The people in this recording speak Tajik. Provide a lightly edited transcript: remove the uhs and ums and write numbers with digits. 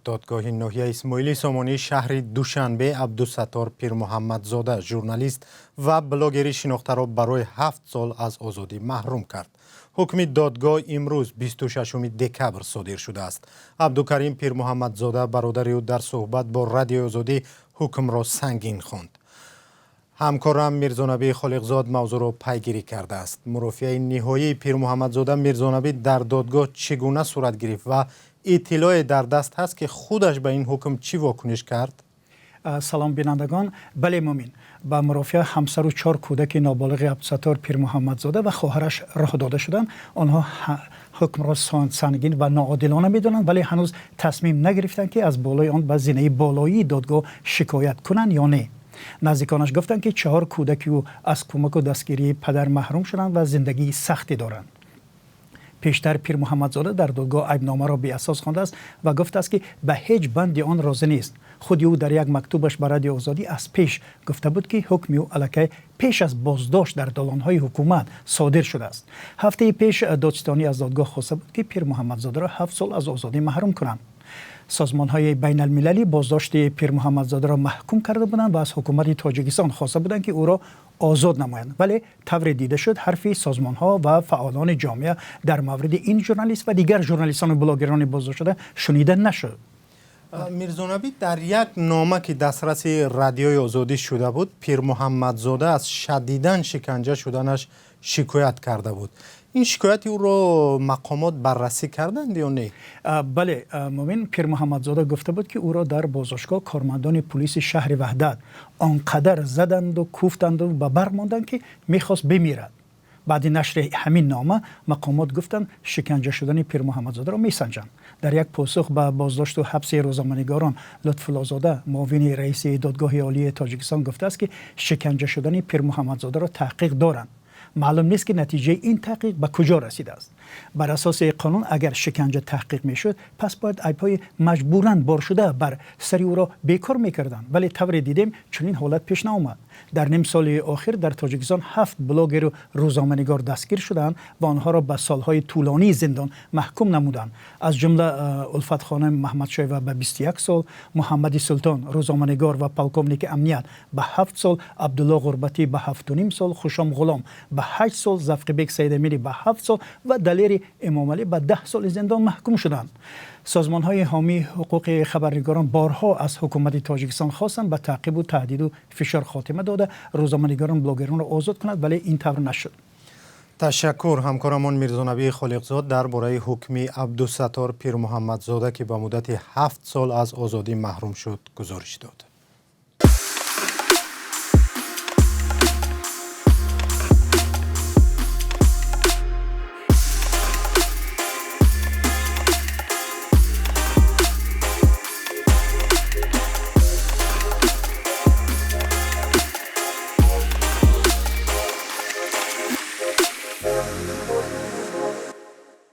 Додгоҳи ноҳияи Исмоили Сомонии шаҳри Душанбе Абдусаттор Пирмуҳаммадзода, журналист ва блогери шинохтаро барои 7 сол аз озодӣ маҳрум кард. Ҳукми додгоҳ имрӯз, 26 декабр, содир шудааст. Абдукарим Пирмуҳаммадзода, бародари ӯ, дар суҳбат бо Радиои Озодӣ ҳукмро сангин хонд. Ҳамкорам Мирзонабӣ Холиқзод мавзӯъро пайгирӣ кардааст. Мурофиаи ниҳоии Пирмуҳаммадзода, Мирзонабӣ, дар додгоҳ чӣ гуна сурат гирифт ва иттилоъе дар даст ҳаст, ки худаш ба ин ҳукм чӣ вокуниш кард? Салом, бинандагон. Бале, Мумин, ба мурофиа ҳамсару чор кӯдаки ноболиғи Абдусаттор Пирмуҳаммадзода ва хоҳараш роҳ дода шуданд. Онҳо ҳукмро сангин ва ноодилона медонанд, вале ҳанӯз тасмим нагирифтанд, ки аз болои он ба зинаи болоии додгоҳ шикоят кунанд ё не. Наздиконаш гуфтанд, ки чаҳор кӯдаки ӯ аз кӯмаку дастгирии падар маҳрум шуданд ва зиндагии сахте доранд. Пештар Пирмуҳаммадзода дар додгоҳ айбномаро беасос хондааст ва гуфтааст, ки ба ҳеҷ банди он розӣ нест. Худи ӯ дар як мактубаш ба Радиои Озодӣ аз пеш гуфта буд, ки ҳукми ӯ аллакай пеш аз боздошт дар долонҳои ҳукумат содир шудааст. Ҳафтаи пеш додситонӣ аз додгоҳ хоста буд, ки Пирмуҳаммадзодаро 7 сол аз озодӣ маҳрум кунанд. Созмонҳои байналмилалӣ боздошти Пирмуҳаммадзодаро маҳкум карда буданд ва аз ҳукумати Тоҷикистон хоста буданд, ки ӯро озод намоянд. Вале тавре дида шуд, ҳарфи созмонҳо ва фаъолони ҷомеа дар мавриди ин журналист ва дигар журналистону блогерони боздоштшуда шунида нашуд. Мирзонабӣ, дар як нома, ки дастраси Радиои Озодӣ шуда буд, Пирмуҳаммадзода аз шадидан шиканҷа шуданаш шикоят карда буд. Ин шикояти ӯро мақомот баррасӣ карданд ё не? Бале, Мумин, Пирмуҳаммадзода гуфта буд, ки ӯро дар боздоштгоҳ кормандони пулиси шаҳри Ваҳдат он қадар заданду кӯфтанду ба барқ монданд, ки мехост бимирад. Баъди нашри ҳамин нома мақомот гуфтанд, шиканҷа шудани Пирмуҳаммадзодаро месанҷанд. Дар як посух ба боздошту ҳабси рӯзноманигорон Лутфуллозода, муовини раиси Додгоҳи Олии Тоҷикистон, гуфтааст, ки шиканҷа шудани Пирмуҳаммадзодаро таҳқиқ доранд. Маълум нест, ки натиҷаи ин таҳқиқ ба куҷо расидааст. Бар асоси қонун, агар шиканҷа таҳқиқ мешуд, пас бояд айбҳои маҷбуран боршуда бар сари ӯро бекор мекарданд. Вале тавре дидем, чунин ҳолат пеш наомад. Дар ним соли охир дар Тоҷикистон ҳафт блогеру рӯзноманигор дастгир шуданд ва онҳоро ба солҳои тӯлонии зиндон маҳкум намуданд. Аз ҷумла Улфатхоним Маҳмадшоева ба 21 сол, Муҳаммади Султон, рӯзноманигор ва полковники амният, ба 7 сол, Абдулло Ғурбатӣ ба 7,5 сол, Хушом Ғулом ба 8 сол, Завқибек Саидамирӣ ба 7 сол ва Далери Эмомалӣ ба 10 соли зиндон маҳкум шуданд. Созмонҳои ҳомии ҳуқуқи хабарнигорон борҳо аз ҳукумати Тоҷикистон хостанд, ба таъқибу таҳдиду фишор хотима дода, рӯзноманигорон, блогеронро озод кунад, вале ин тавр нашуд. Ташаккур. Ҳамкорамон Мирзонабии Холиқзод дар бораи ҳукми Абдусаттор Пирмуҳаммадзода, ки ба муддати 7 сол аз озодӣ маҳрум шуд, гузориш дод.